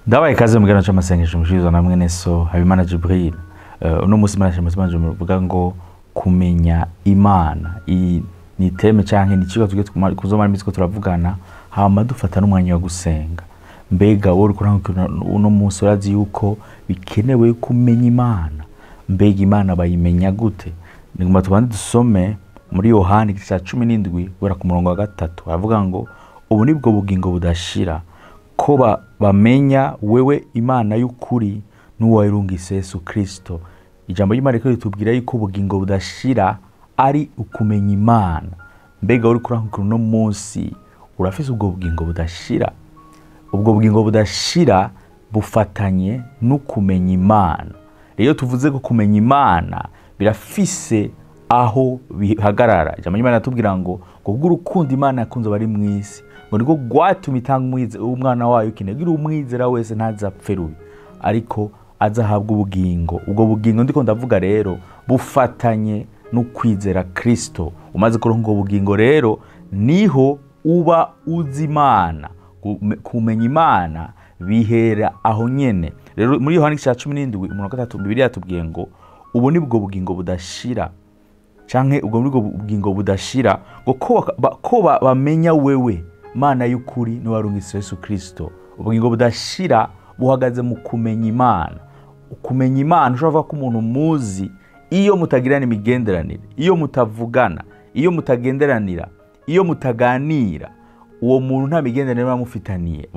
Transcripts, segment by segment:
Ndabaye ikaze mu kiganiro c'amasengesho mushikirizwa na mwene so Habimana Jibril. Uno musi Imana ishimwe muvuga ngo kumenya Imana. Iyi ni theme canke ni icigwa tugiye kuzomara iminsi ko turavugana, hama dufata n'umwanya wo gusenga. Mbega wowe uriko urakurikirana uno musi urazi yuko bikenewe kumenya Imana. Mbega Imana bayimenya gute? Nigomba tubanze dusome muri Yohana igice ca 17 guhera ku murongo wa 3, aravuga ngo ubu nibwo bugingo budashira, ko bamenya wewe Imana y'ukuri n'uwayirungise Yesu Kristo. Ijambo ry'Imana riko ritubwira yuko ubugingo budashira ari ukumenya Imana. Mbega uri kurankurikira uno munsi urafise ubwo bugingo budashira? Ubwo bugingo budashira bufatanye n'ukumenya Imana. Rero tuvuze ko kumenya Imana birafise aho bihagarara. Ijambo ry'Imana ratubwira ngo kubw'urukundo Imana yakunze abari mw'isi, ngo niko rwatumye itanga umwana wayo ikinege, umwizera wese ntazapfe rubi, ariko azahabwa ubugingo. Ubwo bugingo ndiko ndavuga rero bufatanye no kwizera Kristo. Umaze kuronka ubwo bugingo rero niho uba uzi Imana. Kumenya Imana bihera aho nyene. Rero muri Yohana igice ca 17 umurongo wa 3 Bibiliya yatubwiye ngo ubu nibwo bugingo budashira, canke ubwo nibwo bugingo budashira, ngo ko bamenya wewe Mana y'ukuri n'uwarungitse Yesu Kristo. Ubugingo budashira buhagaze mu kumenya Imana. Kumenya Imana ushobora kuvuga ko umuntu muzi iyo mutagirana imigenderanire, iyo mutavugana, iyo mutagenderanira, iyo mutaganira, uwo muntu nta migenderanire muba mufitaniye.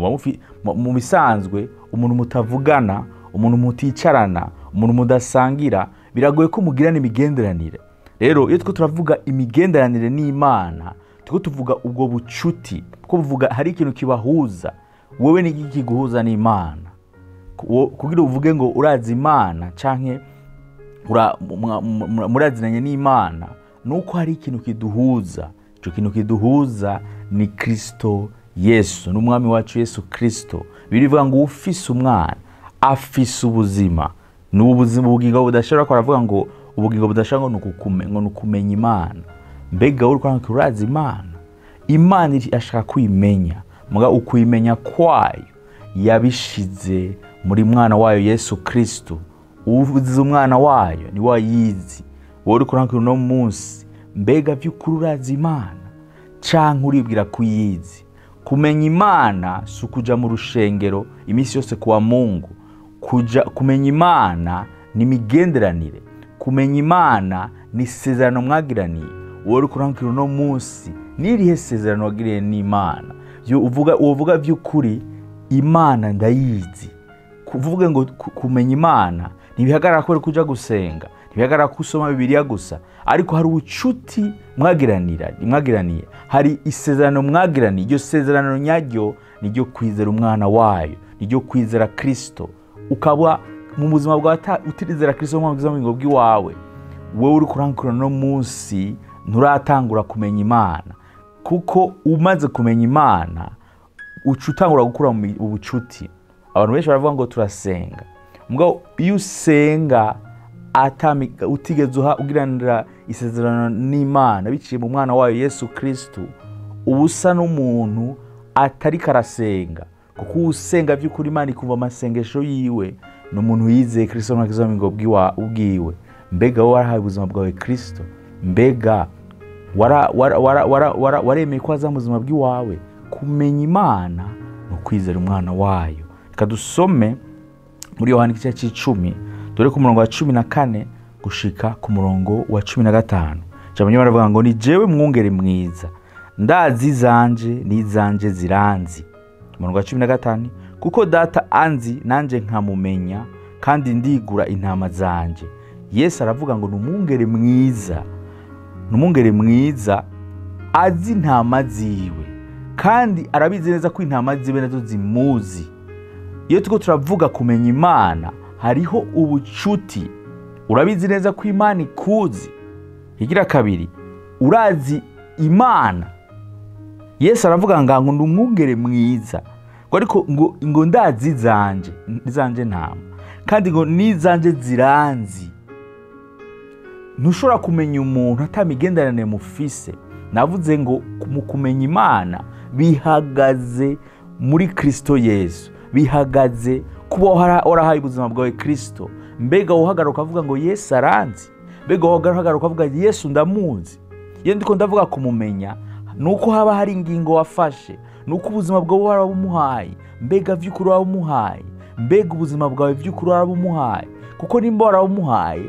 Mu bisanzwe umuntu mutavugana, umuntu muticarana, umuntu mudasangira, biragoye ko mugirana imigenderanire. Rero iyo turiko turavuga imigenderanire n'Imana, turiko tuvuga ubwo bucuti, kuko buvuga hari ikintu kibahuza. Wewe ni iki kiguhuza n'Imana? Kugira uvuge ngo urazi Imana canke murazinanye n'Imana, nuko hari ikintu kiduhuza. Ico kintu kiduhuza ni Kristo Yesu, n'umwami wacu Yesu Kristo. Birivuga ngo ufise umwana afise ubuzima. Ni ubuzima ubugingo budashira. Ko aravuga ngo ubugingo budashira ngo nukumenya Imana. Mbega uri kwanga urazi Imana? Imana ashaka kuyimenya, muga ukuyimenya kwayo yabishize muri mwana wayo Yesu Kristo. Uvuze umwana wayo ni wayizi. Wowe uri kuranka uno munsi, mbega vy'ukuri urazi Imana canke uribwira kuyizi? Kumenya Imana si ukuja mu rushengero iminsi yose kuwa Mungu. Kuja kumenya Imana ni imigenderanire. Kumenya Imana ni isezerano mwagiraniye. Wowe uri kuranka uno munsi, nirihe sezerano wagiriye n'Imana? Uvuga vy'ukuri Imana ndayizi. Kuvuga ngo kumenya Imana ntibihagarara ko kuja gusenga, ntibihagarara kusoma Bibiliya gusa, ariko hari ubucuti mwagiraniye, hari isezerano mwagiraniye. Iryo sezerano nyaryo niryo kwizera umwana wayo, niryo kwizera Kristo. Ukaba mu buzima bwawe utirizera Kristo mu buzima bw'iwawe, wewe uri kurankura no munsi nturatangura kumenya Imana. Kuko umaze kumenya Imana uca utangura gukura mu bucuti. Abantu benshi baravuga ngo turasenga, mugabo iyo usenga utigeze ugiranira isezerano n'Imana biciye mu mwana wayo Yesu Kristo, uba usa n'umuntu atariko arasenga. Kuko usenga vy'ukuri Imana ikumva amasengesho yiwe, ni umuntu yizeye Kristo n'agakiza mu bugingo bwiwe. Mbega wowe warahawe ubuzima bwawe Kristo? Mbega waremeye ko aza mu buzima bw'iwawe? Kumenya Imana ni ukwizera umwana wayo. Reka dusome muri Yohana igice c'icumi, dore ku murongo wa 14 gushika ku murongo wa 15. Ijambo ry'Imana rivuga ngo ni jewe mwungere mwiza, ndazi izanje n'izanje ziranzi. Umurongo wa 15, kuko data anzi nanje nkamumenya, kandi ndigura intama zanje. Yesu aravuga ngo ni umwungere mwiza, ni umwungere mwiza azi intama ziwe, kandi arabizi neza ko intama ziwe nazo zimuzi. Iyo turiko turavuga kumenya Imana, hariho ubucuti. Urabizi neza ko Imana ikuzi. Igira kabiri, urazi Imana. Yesu aravuga ngo ndi umwungere mwiza, ngo ariko ngo ndazi izanje ntama, kandi ngo n'izanje ziranzi. Ntushobora kumenya umuntu atamigenderanire mufise. Navuze ngo mu kumenya Imana bihagaze muri Kristo Yesu. Bihagaze kuba warahaye ubuzima bwawe Kristo. Mbega uhagarara ukavuga ngo Yesu aranzi? Mbega uhagarara ukavuga Yesu ndamuzi? Iyo ndiko ndavuga kumumenya nuko haba hari ingingo wafashe, nuko ubuzima bwawe warabumuhaye. Mbega vy'ukuri warabumuhaye? Mbega ubuzima bwawe vy'ukuri warabumuhaye? Kuko nimba warabumuhaye,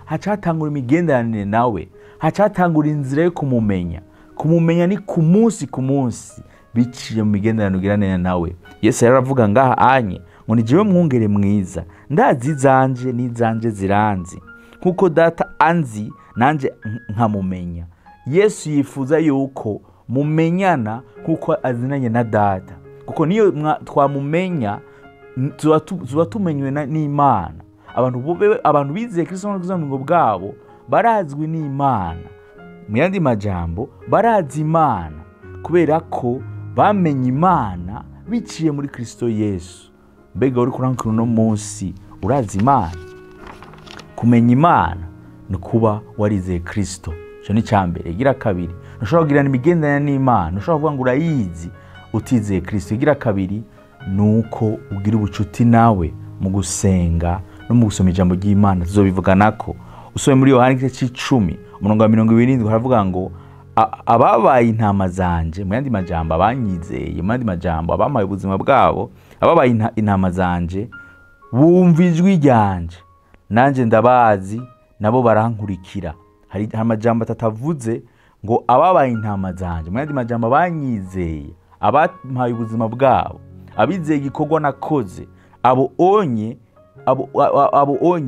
hacatangura imigenderanire nawe, hacatangura inzira yo kumumenya. Kumumenya ni ku munsi ku munsi, biciye mu migenderanire ugiranira nawe. Yesu yaravuga ngaha anye ngo ni jewe mwungere mwiza, ndazi izanje n'izanje ziranzi, kuko data anzi nanje nkamumenya. Yesu yifuza yuko mumenyana kuko azinanye na data, kuko niyo twamumenya tuba tumenywe n'Imana. Abantu bizeye Kristo n'ubuzima bwabo barazwi n'Imana. Mu yandi majambo barazi Imana kubera ko bamenye Imana biciye muri Kristo Yesu. Mbega uri kurankira uno munsi urazi Imana? Kumenya Imana ni kuba warizeye Kristo. Ico ni icambere. Igira kabiri, ntushobora kugirana imigenderanire n'Imana, ntushobora kuvuga ngo urayizi utizeye Kristo. Igira kabiri nuko ugira ubucuti nawe mu gusenga no mu gusoma ijambo ry'Imana. Tuzobivuganako. Usome muri Yohana igice c'icumi umurongo wa 27 haravuga ngo ababaye intama zanje, mu yandi majambo abanyizeye, mu yandi majambo abamaye ubuzima bwabo, ababaye intama zanje bumva ijwi ryanje, nanje ndabazi nabo barankurikira. Hari amajambo atatavuze ngo ababaye intama zanje, mu yandi majambo abanyizeye, abampaye ubuzima bwabo, abizeye igikorwa nakoze, abo onye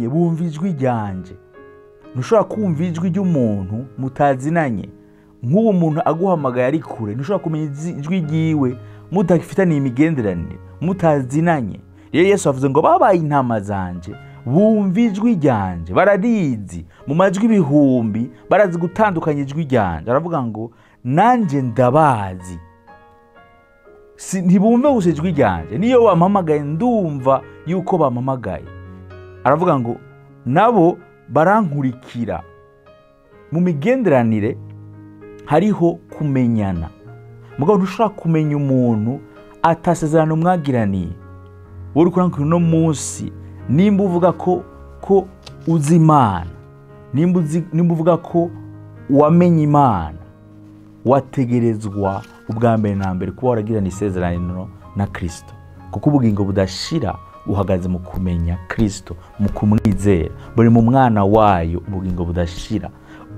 bumva ijwi ryanje. Ntushobora kumva ijwi ry'umuntu mutazinanye. Nk'uwo muntu aguhamagaye ari kure, ntushobora kumenya ijwi ryiwe mudafitaniye imigenderanire, mutazinanye. Rero Yesu avuze ngo babaye intama zanje bumva ijwi ryanje, bararizi mu majwi ibihumbi, barazi gutandukanya ijwi ryanje. Aravuga ngo nanje ndabazi. Ntibumve gusa ijwi ryanje, niyo bampamagaye ndumva yuko bampamagaye. Aravuga ngo nabo barankurikira. Mu migenderanire hariho kumenyana. Mugabo ntushobora kumenya umuntu atasezerano mwagiraniye. Wowe uri kurankira uno munsi, nimba uvuga ko uzi Imana, nimba uvuga ko wamenye Imana, wategerezwa ubwa mbere na mbere kuba waragirana isezerano na Kristo. Kuko ubugingo budashira uhagaze mu kumenya Kristo, mu kumwizera, buri mu mwana wayo ubugingo budashira.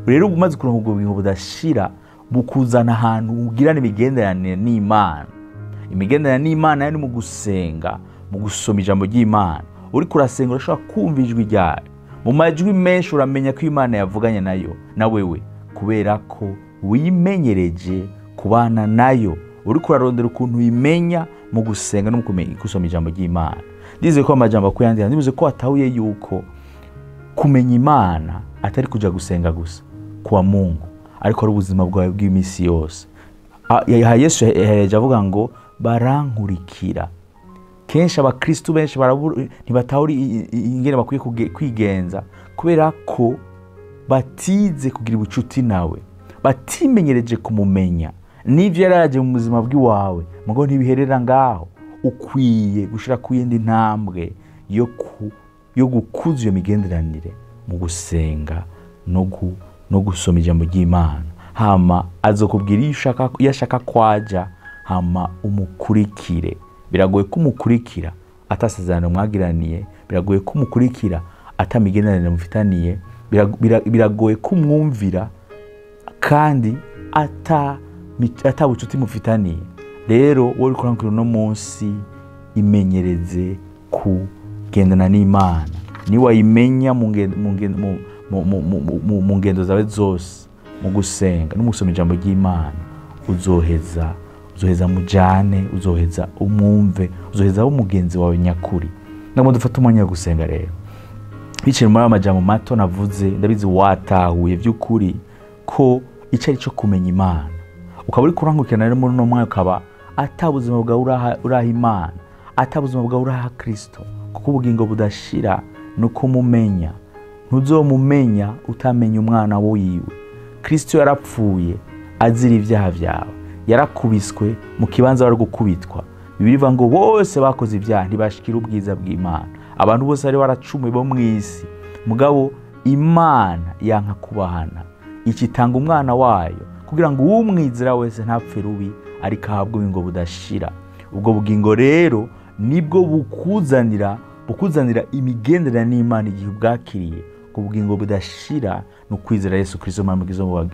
Rero umaze kuronka ubwo bugingo budashira bukuzana ahantu ugirana imigenderanire n'Imana. Imigenderanire n'Imana ni mu gusenga, mu gusoma ijambo ry'Imana. Uri kurasenga urashobora kumva ijwi ryayo. Mu majwi menshi uramenya ko Imana yavuganye nayo na wewe, kubera ko wimenyereje kubana nayo. Uri kurarondera ukuntu uyimenya mu gusenga no mu gusoma ijambo ry'Imana. Ndizeye ko amajambo akuyandira, ndibuze ko watahuye yuko kumenya Imana atari kuja gusenga gusa kwa Mungu, ariko ari ubuzima bwawe bw'imisi yose. Yesu yahereje avuga ngo barankurikira. Kenshi abakristo benshi ntibatahura ingene bakwiye kwigenza kubera ko batize kugira ubucuti nawe, batimenyereje kumumenya. N'ivyo yaraje mu buzima bw'iwawe, mugo ntibiherera ngaho. Ukwiye gushira ku yindi ntambwe yo gukuza iyo migenderanire mu gusenga no gusoma ijambo ry'Imana. Hama azokubwira iyo ashaka kwaja, hama umukurikire. Biragoye kumukurikira atasezerano mwagiraniye, biragoye kumukurikira atamigenderanire mufitaniye, biragoye kumwumvira kandi ata bucuti mufitaniye. Rero wowe uri kurankira uno munsi, imenyereze kugendana n'Imana. Niwayimenya mu ngendo zawe zose, mu gusenga no mu gusoma ijambo ry'Imana, uzoheza mujane, uzoheza umwumve, uzoheza umugenzi wawe nyakuri. Nagomba dufate umwanya wo gusenga rero. Biciye muri amajambo mato navuze, ndabizi watahuye by'ukuri ko ico ari cyo kumenya Imana. Ukaba uri kurangukirana rero muri uno mwanya, ukaba ata buzima bwawe uraha Imana, ata buzima bwawe uraha Kristo, kuko ubugingo budashira no kumumenya. Ntuzomumenya utamenya umwana wiwe. Kristo yarapfuye azira ibyaha byawe, yarakubiswe mu kibanza wari gukubitwa, Bibiliya ivuga ngo bose bakoze ibyaha ntibashikira ubwiza bw'Imana. Abantu bose bari baracumuye bo mu isi, mugabo Imana yanka kubahana, ikitanga umwana wayo kugira ngo uwumwizera wese ntapfe rubi, ariko ahabwe ubugingo budashira. Ubwo bugingo rero nibwo bukuzanira imigenderanire n'Imana igihe ubwakiriye. Ubwo bugingo budashira ni ukwizera Yesu Kristo Umwami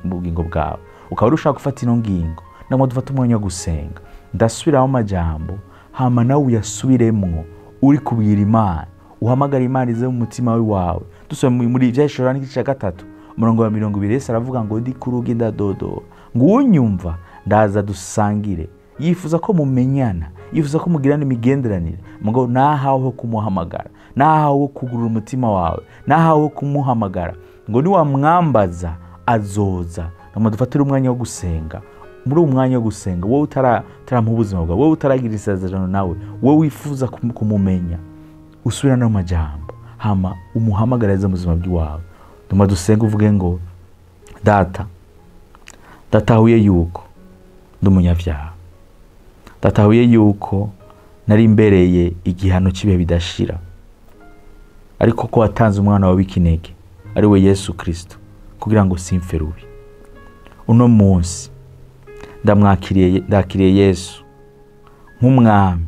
mu bugingo bwawe. Ukaba uri ushaka gufata ino ngingo, nangwa dufate umwanya wo gusenga. Ndasubiramo amajambo, hama nawe uyasubiremwo uri kubwira Imana, uhamagara Imana ize mu mutima wawe. Dusome muri Ivyahishuriwe igice cya 3 umurongo wa 20. Yesu aravuga ngo ndi ku rugi ndadodora, ngo unyumva ndaza dusangire. Yifuza ko mumenyana, yifuza ko mugirana imigenderanire, mugabo nahawe ho kumuhamagara, nahawe ho kugurura umutima wawe, nahawe ho kumuhamagara, ngo niwamwambaza azoza. Namwe dufatire umwanya wo gusenga. Muri uwo mwanya wo gusenga, wowe utaramuha ubuzima bwawe, wowe utaragira isezerano nawe, wowe wifuza kumumenya, usubira no majambo, hama umuhamagara mu buzima bwawe. Duma dusenga uvuge ngo Data, ndatahuye yuko ndi umunyabyaha, ndatahuye yuko nari mbereye igihano cy'ibihe bidashira, ariko ko watanze umwana wawe w'ikinege ari we Yesu Kristo kugira ngo simfe rubi. Uno munsi ndamwakiriye, ndakiriye Yesu nk'umwami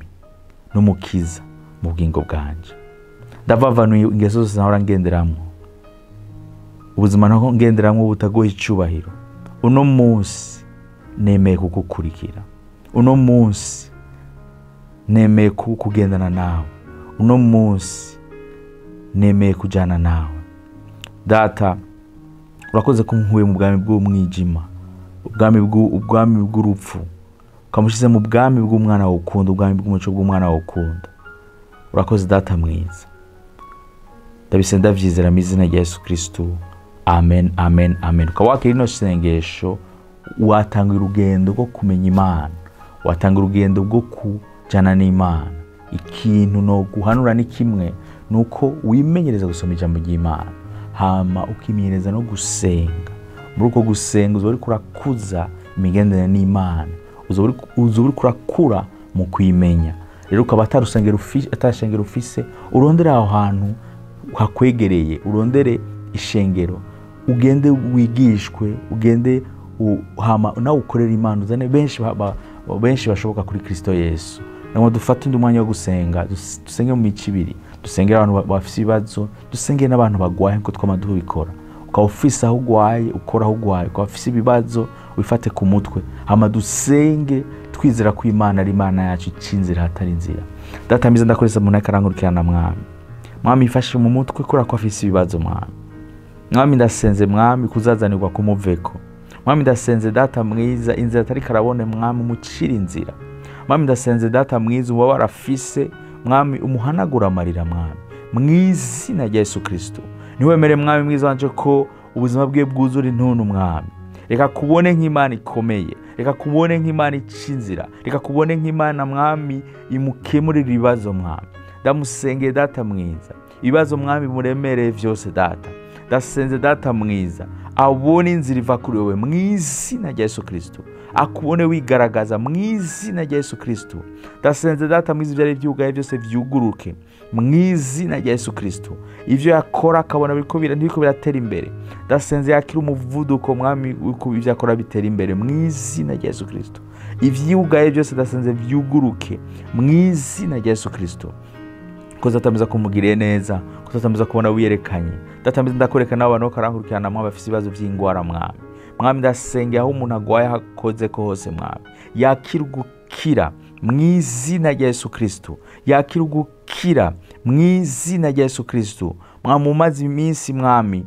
n'umukiza mu bugingo bwanje. Ndavavanuye ingeso zose nahora ngenderamwo, ubuzima naho ngenderamwo butagoye icubahiro. Uno munsi nemeye kugukurikira, uno munsi nemeye kugendana nawe, uno munsi nemeye kujana nawe. Data, urakoze ko nkuye mu bwami bw'umwijima, ubwami bw'urupfu, ukamushize mu bwami bw'umwana wawe ukunda, ubwami bw'umuco bw'umwana wawe ukunda. Urakoze Data mwiza, ndabise ndavyizera mu izina rya Yesu Kristo. Amen, amen, amen. Ukaba wakira ino sengesho, watanga urugendo rwo kumenya Imana, watanga urugendo rwo kujana n'Imana. Ikintu no guhanura ni kimwe, nuko wimenyereza gusoma ijambo ry'Imana, hama ukimenyereza no gusenga. Muri uko gusenga uzoba uriko urakuza imigenderanire n'Imana, uzoba uriko urakura mu kuyimenya. Rero ukaba atashengero ufise, urondere aho hantu hakwegereye, urondere ishengero, ugende wigishwe, ugende hama nawe ukorere Imana, uzane benshi bashoboka kuri Kristo Yesu. Namwe dufate undi mwanya wo gusenga, dusenge mu mico ibiri, dusengere abantu bafise ibibazo, dusenge n'abantu bagwaye nkuko twama tubikora. Ukaba ufise aho ugwaye, ukora aho ugwaye, ukaba ufise ibibazo wifate ku mutwe, hama dusenge twizera ko Imana ari Imana yacu ica inzira hatari inzira. Data mwiza, ndakoresa umuntu ariko arankurikirana Mwami. Mwami, ifashe mu mutwe kubera ko afise ibibazo Mwami. Mwami, ndasenze Mwami kuzazanirwa kumuveko. Mwami, ndasenze Data mwiza, inzira atariko arabona Mwami umucire inzira. Mwami, ndasenze Data mwiza, umubabaro afise Mwami umuhanagura amarira Mwami, mu izina rya Yesu Kristo. Niwemere Mwami mwiza wanje ko ubuzima bwe bwuzura intuntu Mwami. Reka kubone nk'Imana ikomeye, reka kubone nk'Imana ica inzira, reka kubone nk'Imana Mwami imukemurira ibibazo Mwami. Ndamusengeye Data mwiza, ibibazo Mwami bimuremereye vyose Data. Ndasenze Data mwiza, abone inzira iva kuri wewe mu izina rya Yesu Kristo, akubone wigaragaza mu izina rya Yesu Kristo. Ndasenze Data mwiza, ivyari vyugaye vyose vyuguruke mu izina rya Yesu Kristo. Ivyo yakora akabona biriko biratera imbere, ndasenze yakira umuvuduko Mwami uko ivyo akora bitera imbere mu izina rya Yesu Kristo. Ivyugaye byose ndasenze vyuguruke mu izina rya Yesu Kristo. Ko zatamiza kumugiriye neza, ko zatamiza kubona wiyerekanye. Datamiza ndakoreka n'abantu bakarankurikirana Mwami bafise ibibazo vy'ingwara Mwami. Mwami, ndasengera aho umuntu agwaye hakoze ko hose Mwami, yakira gukira mu izina rya Yesu Kristo, yakira gukira mu izina rya Yesu Kristo. Mwami, umaze iminsi Mwami,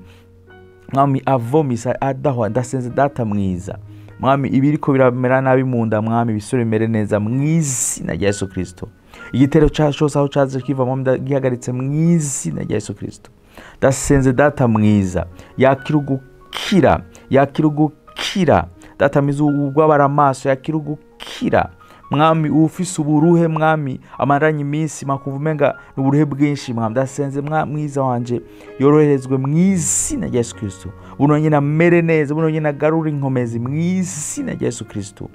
Mwami avomisa adahwa, ndasenze Data mwiza Mwami, ibiriko biramera nabi mu nda Mwami bisore bimere neza mu izina rya Yesu Kristo. Igitero cyose aho cyaje kiva Mwami ndagihagaritse mu izina rya Yesu Kristo. Ndasenze Data mwiza, yakira gukira, yakira gukira. Data mwiza, ubwabara amaso yakira gukira. Mwami, ufise uburuhe Mwami amaranye iminsi makumva umenga n'uburuhe bwinshi Mwami, ndasenze mwiza wanje yoroherezwe mu izina rya Yesu Kristo. Buno nyine amere neza, buno nyine agarura inkomezi mu izina rya Yesu Kristo.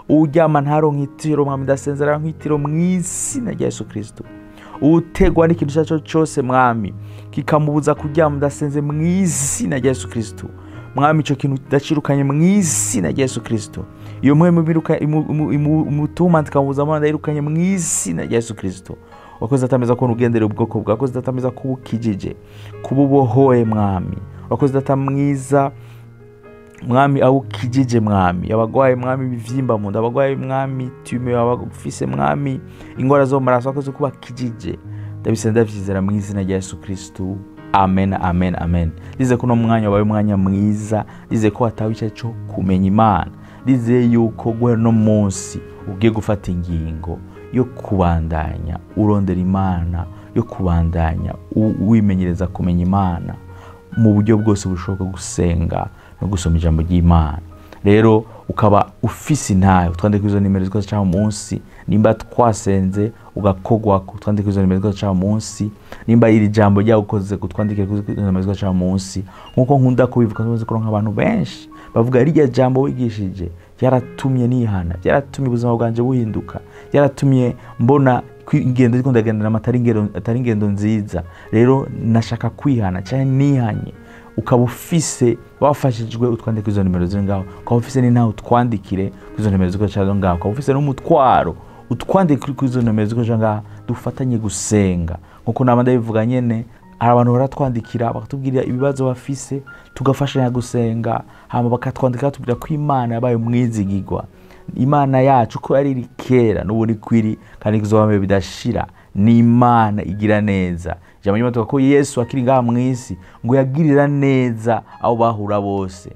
Uryama ntaronke itiro, mwami, ndasenze aronke itiro mu izina rya Yesu Kristo. Utegwa n'ikintu icyo ari cyo cyose, mwami, kikamubuza kuryama, ndasenze mu izina rya Yesu Kristo. Mwami, icyo kintu ndacirukanye mu izina rya Yesu Kristo. Iyo mpwemu imutuma ikamubuza amahoro, ndayirukanye mu izina rya Yesu Kristo. Wakoze atameza kubona ugendera ubwoko bwawe, wakoze atameza kuba ukijije, kuba ubohoye, mwami. Wakoze data mwiza, mwami, aho ukijije, mwami, abagwaye, mwami, ibivyimba mu nda, abagwaye, mwami, tume, abafise, mwami, ingwara zo mu maraso, wakoze kuba kijije. Ndabisenga ndavyizera mu izina rya Yesu Kristo. Amen, amen, amen. Ndize ko uno mwanya wabaye umwanya mwiza, ndize ko watawe icyo cyo kumenya Imana, ndize yuko guhera uno munsi ugiye gufata ingingo yo kubandanya urondera Imana, yo kubandanya wimenyereza kumenya Imana mu buryo bwose bushoboka, gusenga no gusoma ijambo ry'Imana. Rero ukaba ufise intahe, utwandike izo nimero zose cyangwa munsi. Nimba twasenze ugakogwa, utwandike izo nimero zose cyangwa munsi. Nimba iri jambo ryagukoze, utwandike izo nimero zose cyangwa munsi. Nkuko nkunda kubivuga, tumaze kuronka abantu benshi bavuga rirya jambo wigishije ryaratumye nihana, ryaratumye ubuzima bwanje buhinduka, ryaratumye mbona ingendo ndiko ndagendera atari ingendo nziza. Rero nashaka kwihana cyane, nihanye. Ukaba ufise wafashijwe, utwandike izo nimero ziri ngaho. Ukaba ufise n'intahe, utwandikire kuri izo nimero ziri ngaho. Ukaba ufise n'umutwaro, utwandike kuri izo nimero ziri ngaho, dufatanye gusenga. Nkuko naba ndabivuga nyene, hari abantu baratwandikira bakatubwira ibibazo bafise, tugafashanya gusenga, hama bakatwandikira batubwira ko Imana yabaye umwizigirwa, Imana yacu ko yari iri kera n'ubu ni kwiri kandi izoba bidashira, ni Imana igira neza. Ijambo ry'Imana tuvuga ko Yesu akiri ngaha mu isi ngo yagirira neza abo bahura bose.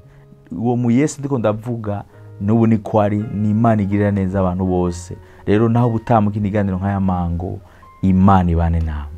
Uwo mu Yesu ndiko ndavuga n'ubu ni ko ari, ni Imana igirira neza abantu bose. Rero naho ubutaha mu kindi kiganiro nk'aya mango, Imana ibane namwe.